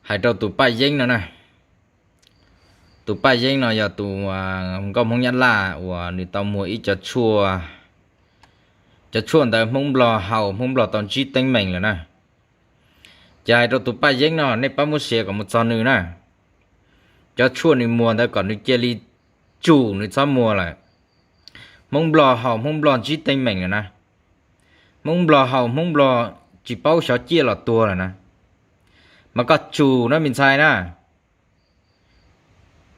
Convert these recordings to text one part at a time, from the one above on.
Hais rau tus Paj Yeeb no na, tus Paj Yeeb no yog tus nkauj Hmoob Nyab Laj uas nws tau muag ib co tshuaj, cov tshuaj ntawd Hmoob Nplog haus, Hmoob Nplog tau ntsib teeb meem lawm na. Ces hais rau tus Paj Yeeb no, nej pab muab share kom mus txog nws na. Cov tshuaj nws muag ntawd kom nws cia li tsum, nws txhob muag lawm. Hmoob Nplog haus, Hmoob Nplog ntsib teeb meem lawm na. Hmoob Nplog haus, Hmoob Nplog tsis paub xyov ciaj los tuag lawm na. Mas koj tsum na me ntxhais na.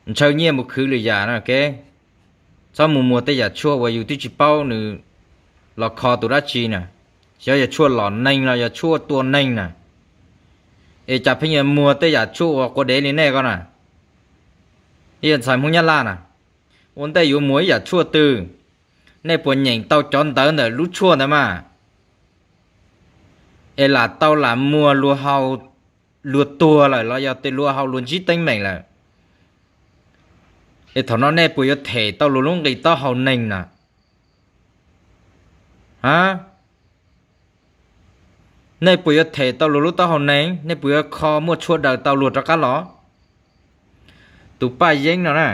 Ntshaw nyiaj mus khwv lwm yam na, txhob mus muag tej yam tshuaj uas yus twb tsis paub nws los kho tus dab tsi na. Xyov yog tshuaj lom neeg los yog tshuaj tua neeg na. Es cas pheej yuav muag tej yam tshuaj uas quav dev li nej ko na. Ib yam ntxhais Hmoob Nyab Laj na, ua ntej yuav muag ib yam tshuaj twg, nej puas nyeem tau cov ntawv ntawm lub tshuaj ntawd mas? Es lam tau lam muag luag haus, luag tuag lawm los yog tias luag haus luag ntsib teeb meem lawm, es thaum no nej puas yuav them tau luag lub nqis taub hau neeg na? A, nej puas yuav them tau luag lub taub hau neeg? Nej puas yuav kho muaj tshuaj daws tau luag rov qab los? Tus Paj Yeeb no na,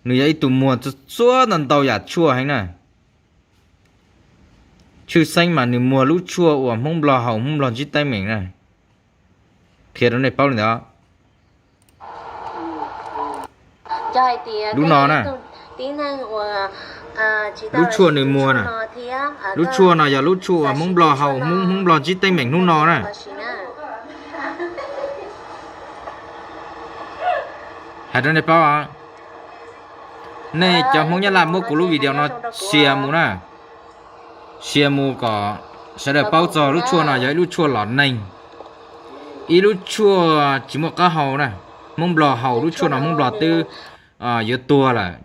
nws yog ib tug muag txhua ntau ntau yam tshuaj heev na. Tshwj xeeb mas nws muag lub tshuaj uas Hmoob Nplog haus, Hmoob Nplog ntsib teeb meem na. Qhia rau nej paub li ntawd. Lub no na, lub tshuaj nws muag na, lub tshuaj no yog lub tshuaj uas Hmoob Nplog haus, Hmoob Nplog ntsib teeb meem hnub no na. Hais rau nej paub, nej cov Hmoob Nyab Laj muab kuv lub video no share mus na, share mus kom sawv daws paub txog lub tshuaj no yog ib lub tshuaj lom neeg, ib lub tshuaj tsis muaj qab hau na. Hmoob Nplog haus lub tshuaj no Hmoob Nplog twb yuav tuag lawm,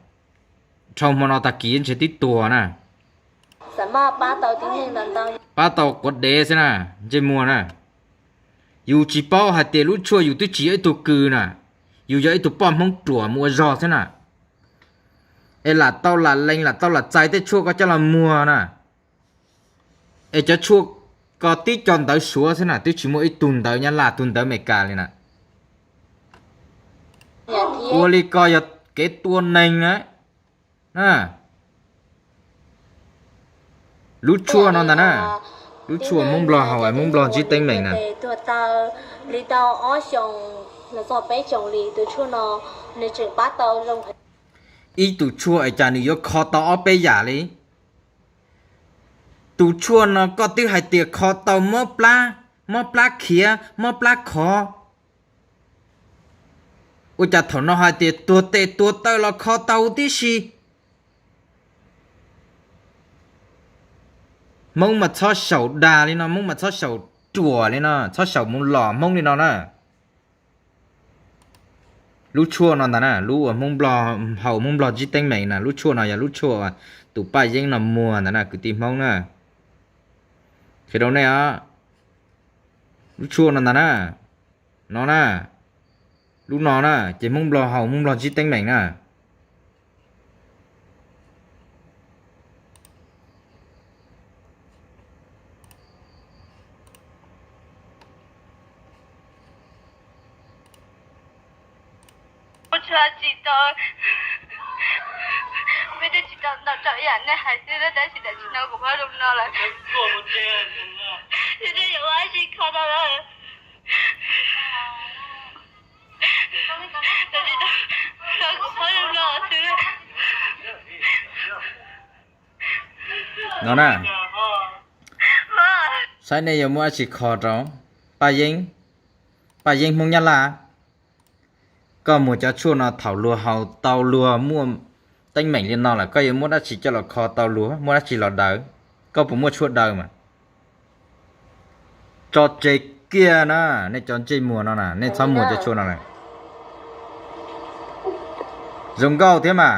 dhau hmo no tag kis ntshe twb tuag na. Pab tau quav dev xwb na, ntsej muag na. Yus tsis paub hais tias lub tshuaj yus twb tsis yog ib tug kws na, yus yog ib tug poj Hmoob ruam mus ua zog xwb na. Es lam tau lam lees lam tau lam txais tej tshuaj ko coj los muag na. Es cov tshuaj ko tib co ntawv Suav xwb na, twb tsis muaj ib tug ntawv Nyab Laj, tug ntawv Amelikas li na. Ua li ko yog kev tua neeg na. Lub tshuaj no ntag na, lub tshuaj Hmoob Nplog haus es Hmoob Nplog ntsib teeb meem na. Ib tug tshuaj es cas nws yuav kho tau ob peb yam li? Tus tshuaj no koj twb hais tias kho tau mob plab, mob plab khiav, mob plab khov. Ua cas thaum no hais tias tuag tes tuag taw los kho tau tib si? Hmoob mas txhob xyaum dag li no, Hmoob mas txhob xyaum ruam li no, txhob xyaum mus lom Hmoob li no na. Lub tshuaj no ntag na, lub uas Hmoob Nplog haus Hmoob Nplog ntsib teeb meem na, lub tshuaj no yog lub tshuaj tus Paj Yeeb no muag ntag na kwv tij Hmoob na. Qhia rau nej os, lub tshuaj no ntag na, no na, lub no na ces Hmoob Nplog haus Hmoob Nplog ntsib teeb meem na. Ua tsis tau, peb twb tsis tau ntau rau ib yam nej hais xwb tab sis tam sim no kuv pab zoo no lawm. Peb twb yuav ua dab tsi kho tau lawm. Tam sim no kuv pab zoo no xwb. No na, saib nej yuav muab dab tsi kho rau Paj Yeeb, Paj Yeeb Hmoob Nyab Laj. Koj muag cov tshuaj no thaum luag haus tau luag muaj teeb meem li no lawm koj yuav muab dab tsi coj los kho tau luag, muab dab tsi los daws? Koj puas muaj tshuaj daws mas? Tso tseg kiag na, nej cov ntsej muag no na, nej txhob muag cov tshuaj no na. Zoo nkauj thiab mas.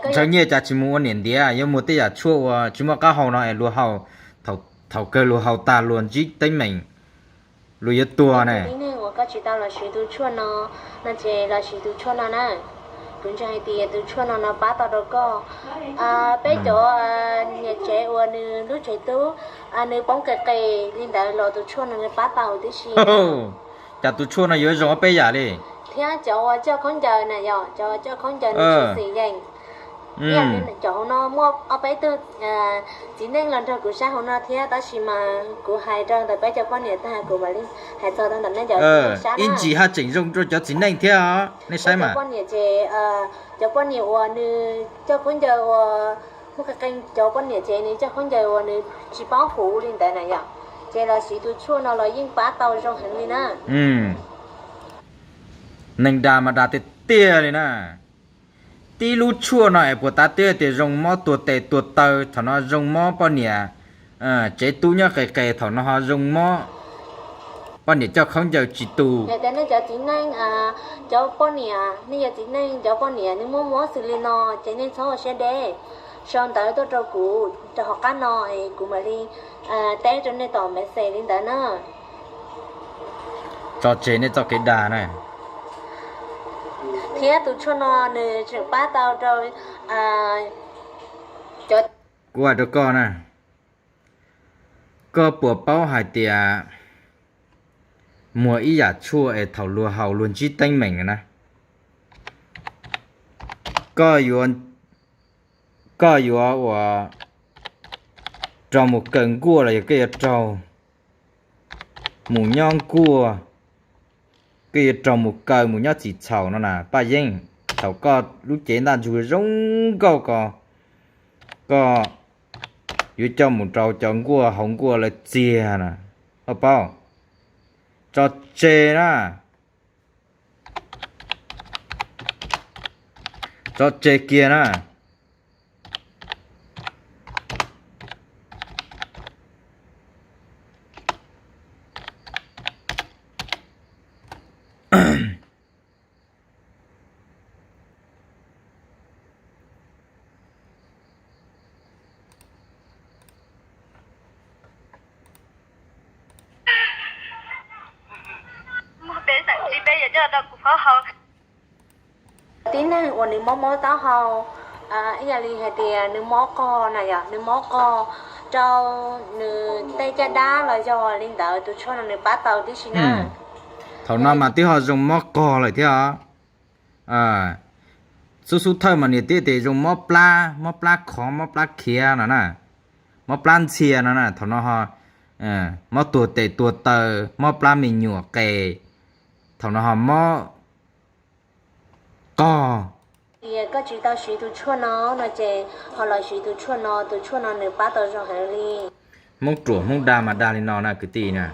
Ntshaw nyiaj cas tsis mus ua niam ntiav, yuav muag tej yam tshuaj uas tsis muaj qab hau no es luag haus, thaum kawg luag haus tag luag ntsib teeb meem, luag yuav tuag ne. Kuv ntseeg hais tias tus tshuaj no no pab tau rau koj. Peb cov niam tsev uas nws lub tsev tub nws poob qis qis li ntawd los tus tshuaj no nws pab tau tib si. Cas tus tshuaj no yuav zoo ob peb yam li? Thiab cov uas coj khaub ncaws na yom, cov coj khaub ncaws nws tsis xim yeem. Ib yam li cov hauv no muaj ob peb tug txiv neej los nrog kuv saib hauv no thiab, tab sis mas kuv hais rau ntawm peb cov poj niam tag kuv mam li hais txog rau ntawm nej cov txiv neej saib na. Ib ntsis haj tseem zoo rau cov txiv neej thiab os, nej saib mas. Poj niam ces cov poj niam uas nws coj khaub ncaws uas muaj qee qee cov poj niam ces nws coj khaub ncaws uas nws tsis paub huv li ntawd na yom, ces los siv tus tshuaj no los yeej pab tau zoo heev li na. Neeg dag mas dag tiag tiag li na. Tib lub tshuaj no es puas tas twb tias zoo mob tuag tes tuag taw, thaum no zoo mob poj niam tsev tub nyob qis qis, thaum no ho zoo mob poj niam coj khaub ncaws tsis tu. Yog tias nej cov txiv neej, cov poj niam, nej cov txiv neej cov poj niam nws muaj mob xws li no ces nej txhob ua siab deb, sau ntawv tuaj rau kuv rau hauv qab no es kuv mam li teb rau nej tom message li ntawd na. Tso tseg nej txoj kev dag na. Thiab tus tshuaj no nws tseem pab tau rau cov, kuv hais rau koj na, koj puas paub hais tias muaj ib yam tshuaj es thaum luag haus luag ntsib teeb meem na, koj yuav, koj yuav ua rau mus kaw nkuaj los yog koj yuav raug mus nyob nkuaj, koj yuav raug mus kaw mus nyob txim txhaum no na Paj Yeeb. Thaum koj lub cev ntaj ntsug zoo nkauj ko, koj yuav coj mus rau cov nkuaj haus nkuaj lawv txiag na, koj paub. Tso tseg na, tso tseg kiag na. Peb xeem tsis peb yuav coj rau kuv phob haus. Tib neeg uas nws mob mob taub hau, ib yam li hais tias nws mob qog na yom, nws mob qog rau nws tej caj dab los yog li ntawd, tus tshuaj no nws pab tau tib si na. Thaum no mas twb ho zoo mob qog lawm thiab os. Xub xub thawj mas niam tij tias zoo mob plab, mob plab khov, mob plab khiav no na, mob plab ntxhia no na, thaum no ho mob tuag tes tuag taw, mob plab me nyuam qes, thaum no ho mob qog. Koj tsis tau siv tus tshuaj no no ces ho los siv tus tshuaj no, tus tshuaj no nws pab tau zoo heev li. Hmoob ruam Hmoob dag mas dag li no na kwv tij na.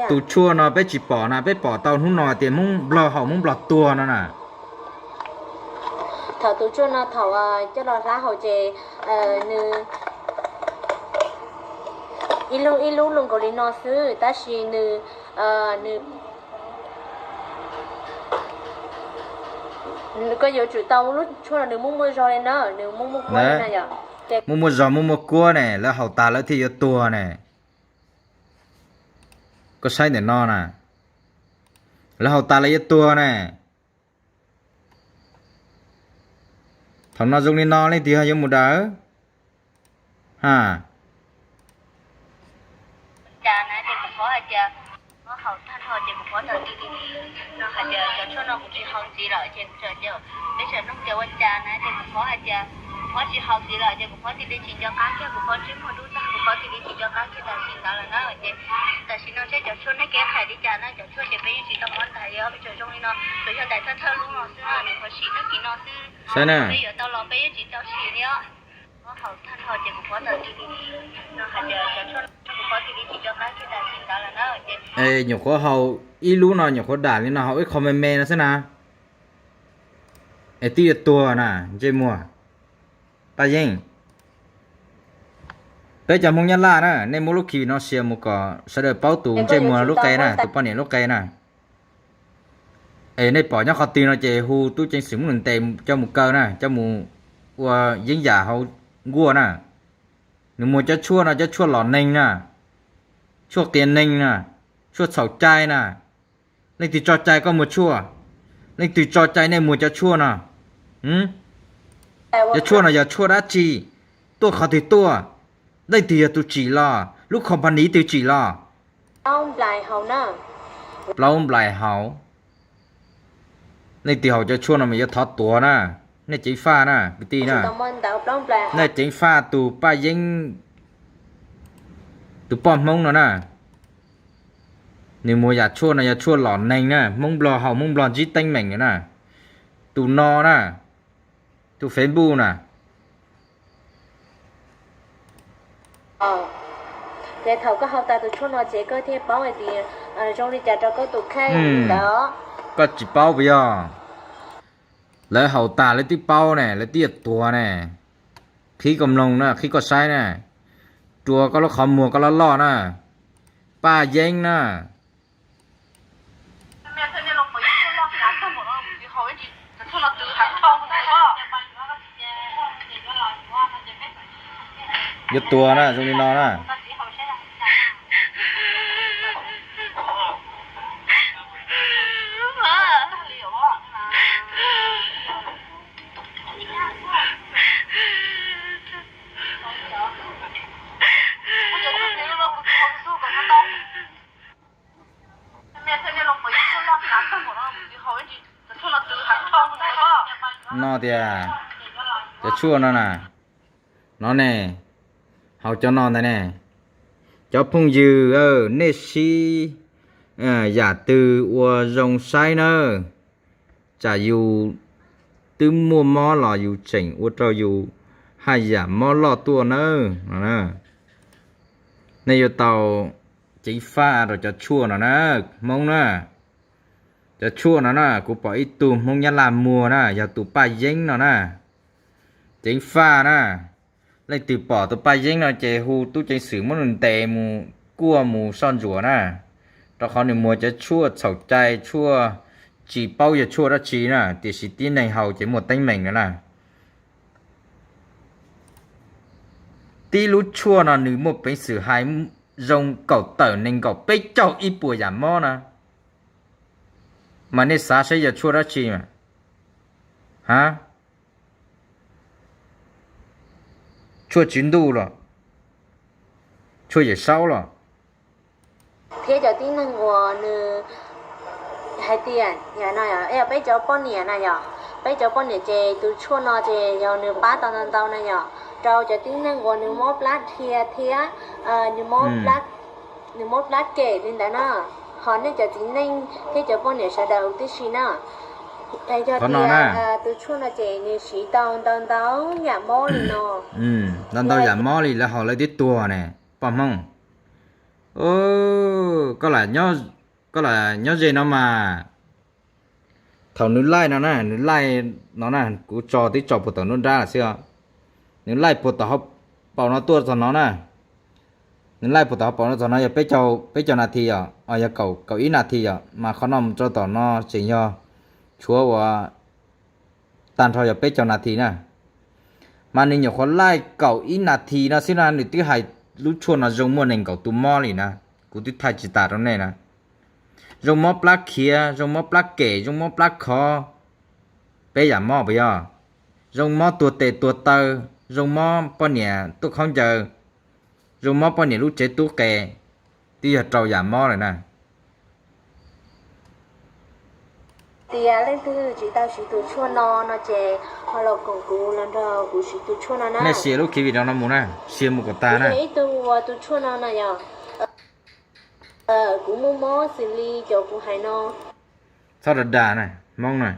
Tus tshuaj no peb tsis pom na, peb pom tau hnub no tias Hmoob Nplog haus Hmoob Nplog tuag no na. Thaum tus tshuaj no thaum coj los hlab haus ces nws ib lub ib lub luj nkaus li no xwb, tab sis nws, nws, koj yuav tsum tau lub tshuaj no nws muaj muaj zog li na, nws muaj muaj kuab li na yom. Muaj muaj zog muaj muaj kuab ne, lawv haus tas lawv thiaj yuav tuag ne. Koj saib ntawm no na, lawv haus tas lawv yuav tuag ne. Thaum no zoo li no leej twg ho yuav mus daws? Ha. Cas na ces kuv phob hais tias, phob haus tag nrho ces kuv phob tawm ti ti ti no hais tias cov tshuaj no kuv tsis haus ntxiv lawm ces kuv txawm tias, peb txawm nug tias ua cas na ces kuv phob hais tias, kuv phob tsis haus ntxiv lawm ces kuv phob cia li tsis nco qab kiag, kuv phob ntsej muag dub tag, kuv phob cia li tsis nco qab kiag tam sim ntawd lawm na. Ces tam sim no seb cov tshuaj nej kev hais li cas na, cov tshuaj ces peb yeej tsis tau muab ntag li os, peb tsuas zoo li no, tsuas yog daim thawj thawj lub no xwb na, nws qhuav sim tag kis no xwb. Saib na. Peb yuav tau los peb yeej tsis tau sim li os. Phob haus tag nrho ces kuv phob tawm ti ti ti no hais tias cov tshuaj no kuv phob cia li tsis nco qab kiag tam sim ntawd lawm na. Es nyuam qhuav haus ib lub no, nyuam qhuav dam li no, haus ib qho me me no xwb na, es twb yuav tuag na, ntsej muag. Paj Yeeb, peb cov Hmoob Nyab Laj na, nej muab lub khiv no share mus kom sawv daws paub tus ntsej muag lub qe na, tus poj niam lub qe na. Es nej pom nyob qhov twg no ces hu tub ceev xwm Hmoob Nus Ntes coj mus kaw na, coj mus ua yeeb yam haus nkuaj na. Nws muag cov tshuaj no cov tshuaj lom neeg na, tshuaj qias neeg na, tshuaj txhaum cai na. Leej twg tso cai koj muag tshuaj? Leej twg tso cai nej muag cov tshuaj no? Cov tshuaj no yog tshuaj dab tsi? Tuaj qhov twg tuaj? Leej twg yog tus tsim los? Lub company twg tsim los? Plaub nplais haus. Leej twg haus cov tshuaj no mas yuav thov tuag na. Nej ceev faj na kwv tij na. Nej ceev faj tus Paj Yeeb, tus poj Hmoob no na. Nws muag yam tshuaj no yog tshuaj lom neeg na, Hmoob Nplog haus Hmoob Nplog ntsib teeb meem na. Tus no na, tus Facebook na. Ces thaum koj haus tas tus tshuaj no ces koj thiaj paub hais tias zoo li cas rau koj tus kheej ntawd. Koj tsis paub puas yog? Lawv haus tas lawv twb paub ne, lawv twb yuav tuag ne. Qhib koj mloog na, qhib koj saib na, rua koj lub qhov muag koj loj loj na, Paj Yeeb na. Yuav tuag na, zoo li no na. No tias, cov tshuaj no na, no ne, haus cov no ntag ne. Cov phooj ywg, nej sib yam twg ua zoo saib nawb, tsam yus twb muaj mob los yus tseem ua rau yus haj yam mob loj tuaj nawb. Nej yuav tau ceev faj rau cov tshuaj no na, Hmoob na. Cov tshuaj no na, kuv pom ib tug Hmoob Nyab Laj muag na, yog tus Paj Yeeb no na. Ceev faj na. Leej twg pom tus Paj Yeeb no ces hu tub ceev xwm muab nws ntes mus kuaj mus soj ntsuam na, rau qhov nws muag cov tshuaj txhaum cai, tshuaj tsis paub yog tshuaj dab tsi na, tiam sis tib neeg haus ces muaj teeb meem no na. Tib lub tshuaj no nws muaj peev xwm hais zoo kaum tawm nees nkaum peb caug ib puas yam mob na, mas nej xav saib yog tshuaj dab tsi mas? Ha? Tshuaj tswv ntuj los? Tshuaj yawm saub los? Thiab cov tib neeg uas nws hais tias, yog peb cov poj niam na yom, peb cov poj niam ces tus tshuaj no ces yog nws pab tau ntau ntau na yom, rau cov tib neeg uas nws mob plab dhia thiab nws mob plab kem li ntawd na, ho nej cov txiv neej thiab cov poj niam sawv daws tib si na. Yog tias tus tshuaj no ces nws siv tau ntau ntau yam mob li no, ntau ntau yam mob li lawv haus lawv twb tuag ne, poj Hmoob. Koj lam nyob ze no mas, thaum nws laij no na, nws laij no na, kuv tso twb tso puag tom nruab nrab lawm xwb os. Nws laij puag tom hauv paus no tuaj txog no na, nws laij puag tom hauv paus no txog no yog peb caug nas this yom, yog kaum ib nas this yom, mas qhov no mus rau tom no tseem yog tshuav uas tag nrho yog peb caug nas this na. Mas nws nyuam qhuav laij kaum ib nas this no xwb na nws twb hais lub tshuaj no zoo muaj nees nkaum tus mob li na. Kuv twb thaij tsis tas rau nej na. Zoo mob plab khiav, zoo mob plab kem, zoo mob plab khov, peb yam mob puas yog? Zoo mob tuag tes tuag taw, zoo mob poj niam tuaj khaub ncaws, zoo mob poj niam lub tsev tub qe, twb yog rau yam mob lawm na. Tias leej twg tsis tau siv tus tshuaj no no ces ho los koom kuv los nrog kuv siv tus tshuaj no na. Nej share lub khiv video no mus na, share mus kom tag na. Ib tug ua tus tshuaj no no yog, kuv muaj mob xws li cov kuv hais no. Txhob dag dag na, Hmoob na.